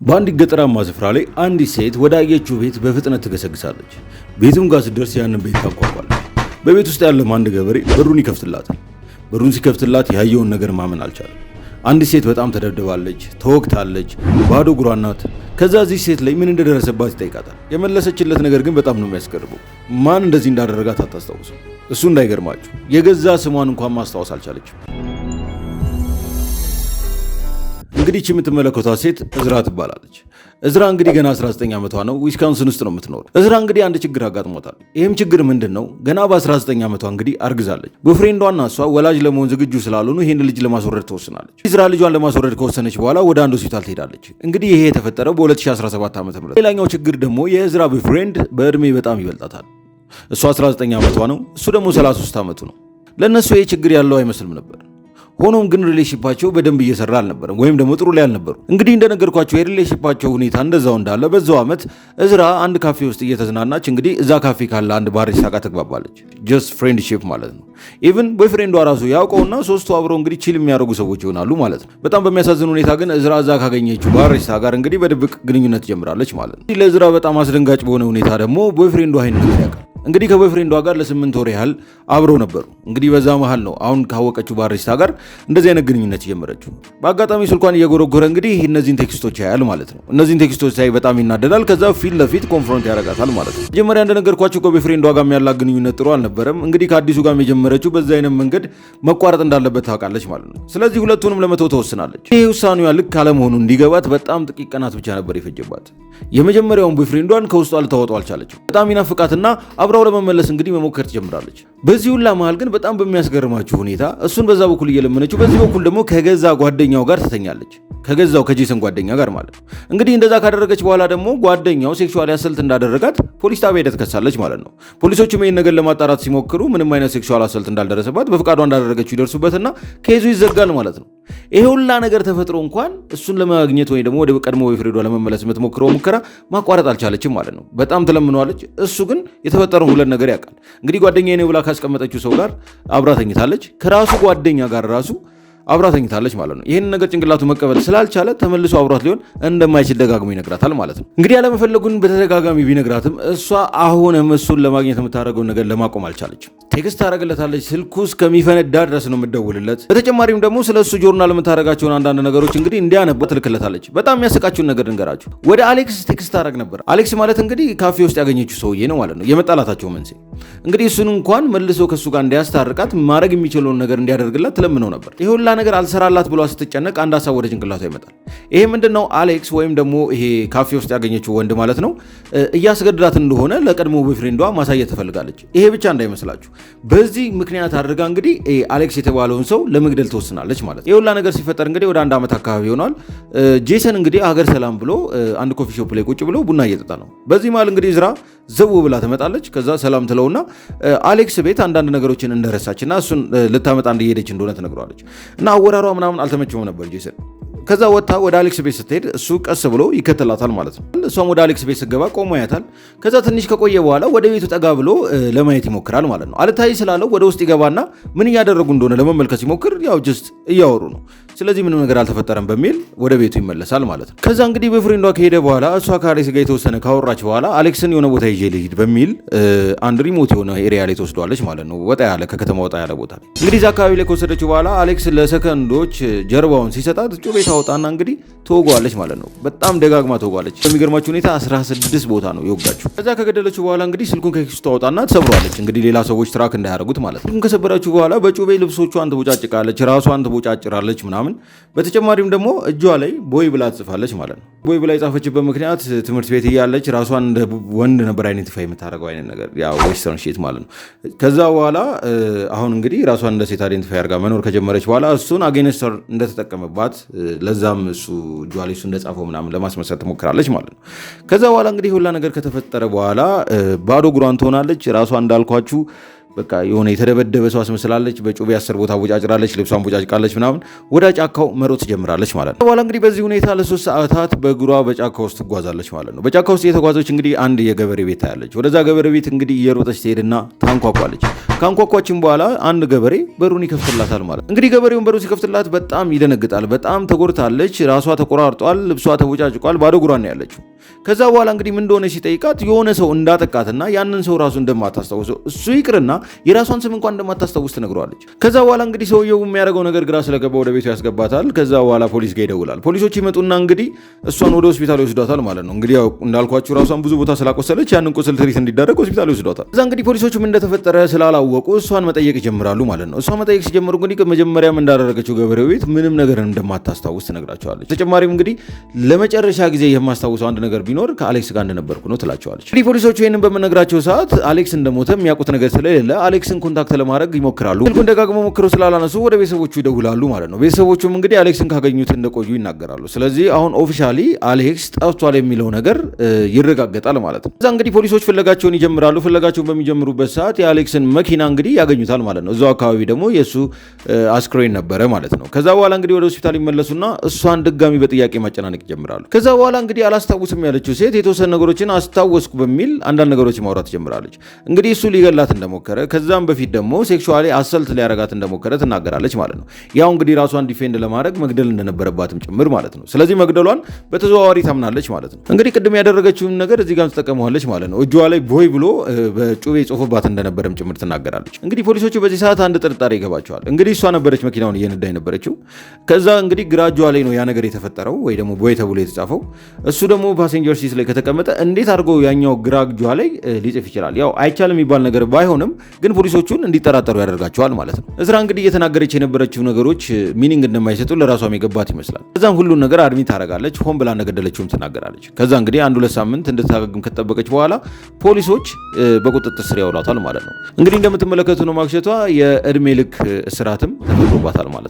በአንድ ገጠራማ ስፍራ ላይ አንዲት ሴት ወዳየችው ቤት በፍጥነት ትገሰግሳለች። ቤቱም ጋር ስትደርስ ያንን ቤት ታንኳኳለች። በቤት ውስጥ ያለም አንድ ገበሬ በሩን ይከፍትላታል። በሩን ሲከፍትላት ያየውን ነገር ማመን አልቻለም። አንዲት ሴት በጣም ተደብድባለች፣ ተወግታለች፣ ባዶ እግሯን ናት። ከዛ እዚህ ሴት ላይ ምን እንደደረሰባት ይጠይቃታል። የመለሰችለት ነገር ግን በጣም ነው የሚያስገርመው። ማን እንደዚህ እንዳደረጋት አታስታውስም። እሱ እንዳይገርማችሁ የገዛ ስሟን እንኳን ማስታወስ አልቻለችም። እንግዲህ ይህች የምትመለከቷት ሴት እዝራ ትባላለች። እዝራ እንግዲህ ገና 19 ዓመቷ ነው። ዊስካንስን ውስጥ ነው የምትኖረው። እዝራ እንግዲህ አንድ ችግር አጋጥሞታል። ይህም ችግር ምንድን ነው? ገና በ19 ዓመቷ እንግዲህ አርግዛለች። Boyfriend ዷና እሷ ወላጅ ለመሆን ዝግጁ ስላልሆኑ ይህን ልጅ ለማስወረድ ትወስናለች። እዝራ ልጇን ለማስወረድ ከወሰነች በኋላ ወደ አንድ ሆስፒታል ትሄዳለች። እንግዲህ ይሄ የተፈጠረው በ2017 ዓ ም። ሌላኛው ችግር ደግሞ የእዝራ boyfriend በእድሜ በጣም ይበልጣታል። እሷ 19 ዓመቷ ነው፣ እሱ ደግሞ 33 ዓመቱ ነው። ለእነሱ ይህ ችግር ያለው አይመስልም ነበር። ሆኖም ግን relationship ኣቸው በደንብ እየሰራ አልነበረም፣ ወይም ደግሞ ጥሩ ላይ አልነበሩ። እንግዲህ እንደነገርኳቸው የ relationship ኣቸው ሁኔታ እንደዛው እንዳለ በዛው ዓመት እዝራ አንድ ካፌ ውስጥ እየተዝናናች እንግዲህ እዛ ካፌ ካለ አንድ barista ጋር ተግባባለች። Just friendship ማለት ነው። Even boyfriend ዷ ራሱ ያውቀውና ሶስቱ አብረው እንግዲህ chill የሚያደርጉ ሰዎች ይሆናሉ ማለት ነው። በጣም በሚያሳዝን ሁኔታ ግን እዝራ እዛ ካገኘችው barista ጋር እንግዲህ በድብቅ ግንኙነት ጀምራለች ማለት ነው። ለእዝራ በጣም አስደንጋጭ በሆነ ሁኔታ ደግሞ boyfriend ዷ ይህን ነገር ያውቃል። እንግዲህ ከ boyfriend ዷ ጋር ለ8 ወር ያህል አብረው ነበሩ። እንግዲህ በዛ መሃል ነው አሁን ካወቀችው barista ጋር እንደዚህ አይነት ግንኙነት የጀመረችው። በአጋጣሚ ስልኳን እየጎረጎረ እንግዲህ እነዚህን text ኦች ያያል ማለት ነው። እነዚህን text ኦች ሲያይ በጣም ይናደዳል። ከዛ ፊት ለፊት confront ያደርጋታል ማለት ነው። መጀመሪያ እንደነገርኳችሁ ከ boyfriend ዷ ጋር ያላት ግንኙነት ጥሩ አልነበረም። እንግዲህ ከአዲሱ ጋር የጀመረችው በዛ አይነት መንገድ መቋረጥ እንዳለበት ታውቃለች ማለት ነው። ስለዚህ ሁለቱንም ለመተው ትወስናለች። ይህ ውሳኔዋ ልክ አለመሆኑ እንዲገባት በጣም ጥቂት ቀናት ብቻ ነበር የፈጀባት። የመጀመሪያውን boyfriend ዷን ከውስጧ ልታወጣው አልቻለችም። በጣም ይናፍቃትና አብራው ለመመለስ እንግዲህ መሞከር ትጀምራለች። በዚህ ሁላ መሃል ግን በጣም በሚያስገርማችሁ ሁኔታ እሱን በዛ በኩል እየለመነችው፣ በዚህ በኩል ደግሞ ከገዛ ጓደኛው ጋር ትተኛለች። ከገዛው ከጄሰን ጓደኛ ጋር ማለት ነው። እንግዲህ እንደዛ ካደረገች በኋላ ደግሞ ጓደኛው sexually assault እንዳደረጋት ፖሊስ ጣቢያ ሄዳ ትከሳለች ማለት ነው። ፖሊሶቹም ይህን ነገር ለማጣራት ሲሞክሩ ምንም አይነት sexual assault እንዳልደረሰባት፣ በፍቃዷ እንዳደረገችው ይደርሱበትና case ኡ ይዘጋል ማለት ነው። ይሄ ሁላ ነገር ተፈጥሮ እንኳን እሱን ለማግኘት ወይ ደግሞ ወደ ቀድሞ boyfriend ዷ ለመመለስ የምትሞክረው ሙከራ ማቋረጥ አልቻለችም ማለት ነው። በጣም ትለምነዋለች። እሱ ግን የተፈጠረውን ሁለት ነገር ያውቃል። እንግዲህ ጓደኛዬ ነው ብላ ካስቀመጠችው ሰው ጋር አብራ ተኝታለች። ከራሱ ጓደኛ ጋር ራሱ አብራ ተኝታለች ማለት ነው። ይህን ነገር ጭንቅላቱ መቀበል ስላልቻለ ተመልሶ አብሯት ሊሆን እንደማይችል ደጋግሞ ይነግራታል ማለት ነው። እንግዲህ ያለመፈለጉን በተደጋጋሚ ቢነግራትም እሷ አሁንም እሱን ለማግኘት የምታደርገውን ነገር ለማቆም አልቻለችም። Text ታደርግለታለች። ስልኩ እስከሚፈነዳ ድረስ ነው የምትደውልለት። በተጨማሪም ደግሞ ስለ እሱ ጆርናል የምታደርጋቸውን አንዳንድ ነገሮች እንግዲህ እንዲያነባ ትልክለታለች። በጣም የሚያስቃችሁን ነገር ልንገራችሁ። ወደ አሌክስ text ታደርግ ነበር። አሌክስ ማለት እንግዲህ ካፌ ውስጥ ያገኘችው ሰውዬ ነው ማለት ነው። የመጣላታቸው መንስኤ እንግዲህ እሱን እንኳን መልሶ ከእሱ ጋር እንዲያስታርቃት ማድረግ የሚችለውን ነገር እንዲያደርግላት ትለምነው ነበር። ይሄ ሁላ ነገር አልሰራላት ብሏ ስትጨነቅ አንድ ሀሳብ ወደ ጭንቅላቷ ይመጣል። ይሄ ምንድን ነው? አሌክስ ወይም ደግሞ ይሄ ካፌ ውስጥ ያገኘችው ወንድ ማለት ነው እያስገድዳት እንደሆነ ለቀድሞ boyfriend ዷ ማሳየት ትፈልጋለች። ይሄ ብቻ እንዳይመስላችሁ፣ በዚህ ምክንያት አድርጋ እንግዲህ አሌክስ የተባለውን ሰው ለመግደል ትወስናለች ማለት ነው። ይሄ ሁላ ነገር ሲፈጠር እንግዲህ ወደ አንድ ዓመት አካባቢ ይሆናል። ጄሰን እንግዲህ ሀገር ሰላም ብሎ አንድ coffee shop ላይ ቁጭ ብሎ ቡና እየጠጣ ነው። በዚህ መሃል እንግዲህ እዝራ ዘው ብላ ትመጣለች። ከዛ ሰላም ትለውና አሌክስ ቤት አንዳንድ ነገሮችን እንደረሳች እና እሱን ልታመጣ እንደሄደች እንደሆነ ትነግረዋለች። እና አወራሯ ምናምን አልተመቸውም ነበር ጄሰን። ከዛ ወጥታ ወደ አሌክስ ቤት ስትሄድ እሱ ቀስ ብሎ ይከተላታል ማለት ነው። እሷም ወደ አሌክስ ቤት ስትገባ ቆሞ ያያታል። ከዛ ትንሽ ከቆየ በኋላ ወደ ቤቱ ጠጋ ብሎ ለማየት ይሞክራል ማለት ነው። አልታይ ስላለው ወደ ውስጥ ይገባና ምን እያደረጉ እንደሆነ ለመመልከት ሲሞክር ያው just እያወሩ ነው። ስለዚህ ምንም ነገር አልተፈጠረም በሚል ወደ ቤቱ ይመለሳል ማለት ነው። ከዛ እንግዲህ boyfriend ዷ ከሄደ በኋላ እሷ ከአሌክስ ጋር የተወሰነ ካወራች በኋላ አሌክስን የሆነ ቦታ ይዤ ልሂድ በሚል አንድ remote የሆነ area ላይ ትወስደዋለች ማለት ነው። ወጣ ያለ፣ ከከተማ ወጣ ያለ ቦታ ላይ። እንግዲህ እዛ አካባቢ ላይ ከወሰደችው በኋላ አሌክስ ለሰከንዶች ጀርባውን ሲሰጣት ጩቤ ታወጣና እንግዲህ ትወጓለች ማለት ነው። በጣም ደጋግማ ትወጓለች። በሚገርማችሁ ሁኔታ 16 ቦታ ነው የወጋችው። ከዛ ከገደለችው በኋላ እንግዲህ ስልኩን ከኪሱ ታወጣና ትሰብረዋለች። እንግዲህ ሌላ ሰዎች track እንዳያደርጉት ማለት ነው። ስልኩን ከሰበረችው በኋላ በጩቤ ልብሶቿን ትቦጫጭቃለች፣ ራሷን ትቦጫጭራለች ምናምን። በተጨማሪም ደግሞ እጇ ላይ boy ብላ ትጽፋለች ማለት ነው። Boy ብላ የጻፈችበት ምክንያት ትምህርት ቤት እያለች ራሷን እንደ ወንድ ነበር identify የምታደርገው አይነት ነገር፣ ያው western shit ማለት ነው። ከዛ በኋላ አሁን እንግዲህ ራሷን እንደ ሴት identify አድርጋ መኖር ከጀመረች በኋላ እሱን against her እንደተጠቀመባት፣ ለዛም እሱ እጇ ላይ እሱ እንደጻፈው ምናምን ለማስመሰል ትሞክራለች ማለት ነው። ከዛ በኋላ እንግዲህ ሁላ ነገር ከተፈጠረ በኋላ ባዶ እግሯን ትሆናለች። ራሷ እንዳልኳችሁ በቃ የሆነ የተደበደበ ሰው አስመስላለች። በጩቤ 10 ቦታ ቦጫጭራለች፣ ልብሷን ቦጫጭቃለች ምናምን ወደ ጫካው መሮጥ ትጀምራለች ማለት ነው። በኋላ እንግዲህ በዚህ ሁኔታ ለ3 ሰዓታት በእግሯ በጫካ ውስጥ ትጓዛለች ማለት ነው። በጫካ ውስጥ እየተጓዘች እንግዲህ አንድ የገበሬ ቤት ታያለች። ወደዛ ገበሬ ቤት እንግዲህ እየሮጠች ትሄድና ታንኳኳለች። ካንኳኳችም በኋላ አንድ ገበሬ በሩን ይከፍትላታል ማለት ነው። እንግዲህ ገበሬውን በሩን ሲከፍትላት በጣም ይደነግጣል። በጣም ተጎድታለች። ራሷ ተቆራርጧል፣ ልብሷ ተቦጫጭቋል፣ ባዶ እግሯን ነው ያለችው። ከዛ በኋላ እንግዲህ ምን እንደሆነ ሲጠይቃት የሆነ ሰው እንዳጠቃትና ያንን ሰው ራሱ እንደማታስታውሰው፣ እሱ ይቅርና የራሷን ስም እንኳን እንደማታስታውስ ትነግረዋለች። ከዛ በኋላ እንግዲህ ሰውየው የሚያደርገው ነገር ግራ ስለገባ ወደ ቤቱ ያስገባታል። ከዛ በኋላ ፖሊስ ጋር ይደውላል። ፖሊሶች ይመጡና እንግዲህ እሷን ወደ ሆስፒታል ይወስዷታል ማለት ነው። እንግዲህ ያው እንዳልኳችሁ ራሷን ብዙ ቦታ ስላቆሰለች ያንን ቁስል treat እንዲደረግ ሆስፒታል ይወስዷታል። ከዛ እንግዲህ ፖሊሶቹ ምን እንደተፈጠረ ስላላወቁ እሷን መጠየቅ ይጀምራሉ ማለት ነው። እሷን መጠየቅ ሲጀምሩ እንግዲህ መጀመሪያም እንዳደረገችው ገበሬው ቤት ምንም ነገር እንደማታስታውስ ትነግራቸዋለች። ተጨማሪም እንግዲህ ለመጨረሻ ጊዜ የማስታውሰው አንድ ነገር ቢኖር ከአሌክስ ጋር እንደነበርኩ ነው ትላቸዋለች። እንግዲህ ፖሊሶቹ ይህንን በምነግራቸው ሰዓት አሌክስ እንደሞተ የሚያውቁት ነገር ስለሌለ አሌክስን contact ለማድረግ ይሞክራሉ። ስልኩን ደጋግመው ሞክረው ስላላነሱ ወደ ቤተሰቦቹ ይደውላሉ ማለት ነው። ቤተሰቦቹም እንግዲህ አሌክስን ካገኙት እንደቆዩ ይናገራሉ። ስለዚህ አሁን officially አሌክስ ጠፍቷል የሚለው ነገር ይረጋገጣል ማለት ነው። እዛ እንግዲህ ፖሊሶች ፍለጋቸውን ይጀምራሉ። ፍለጋቸውን በሚጀምሩበት ሰዓት የአሌክስን መኪና እንግዲህ ያገኙታል ማለት ነው። እዛው አካባቢ ደግሞ የእሱ አስክሬን ነበረ ማለት ነው። ከዛ በኋላ እንግዲህ ወደ ሆስፒታል ይመለሱና እሷን ድጋሚ በጥያቄ ማጨናነቅ ይጀምራሉ። ከዛ በኋላ እንግዲህ አላስታውስም ያለችው ሴት የተወሰኑ ነገሮችን አስታወስኩ በሚል አንዳንድ ነገሮች ማውራት ትጀምራለች። እንግዲህ እሱ ሊገላት እንደሞከረ፣ ከዛም በፊት ደግሞ sexually assault ሊያረጋት እንደሞከረ ትናገራለች ማለት ነው። ያው እንግዲህ ራሷን defend ለማድረግ መግደል እንደነበረባትም ጭምር ማለት ነው። ስለዚህ መግደሏን በተዘዋዋሪ ታምናለች ማለት ነው። እንግዲህ ቅድም ያደረገችውን ነገር እዚህ ጋር ትጠቀመዋለች ማለት ነው። እጇ ላይ boy ብሎ በጩቤ ጽፎባት እንደነበረም ጭምር ትናገራለች። እንግዲህ ፖሊሶቹ በዚህ ሰዓት አንድ ጥርጣሬ ይገባቸዋል። እንግዲህ እሷ ነበረች መኪናውን እየነዳ የነበረችው። ከዛ እንግዲህ ግራ እጇ ላይ ነው ያ ነገር የተፈጠረው ወይ ደግሞ boy ተብሎ የተጻፈው። እሱ ደግሞ passenger seat ላይ ከተቀመጠ እንዴት አድርጎ ያኛው ግራ እጇ ላይ ሊጽፍ ይችላል? ያው አይቻልም የሚባል ነገር ባይሆንም ግን ፖሊሶቹን እንዲጠራጠሩ ያደርጋቸዋል ማለት ነው። እዝራ እንግዲህ እየተናገረች የነበረችው ነገሮች meaning እንደማይሰጡ ለራሷም የገባት ይመስላል። ከዛም ሁሉን ነገር admit ታደርጋለች። ሆን ብላ እንደገደለችውም ትናገራለች። ከዛ እንግዲህ 1-2 ሳምንት እንድታገግም ከጠበቀች በኋላ ፖሊሶች በቁጥጥር ስር ያውሏታል ማለት ነው። እንግዲህ እንደምትመለከቱ ነው ማክሸቷ የእድሜ ልክ እስራትም ተፈርዶባታል ማለት ነው።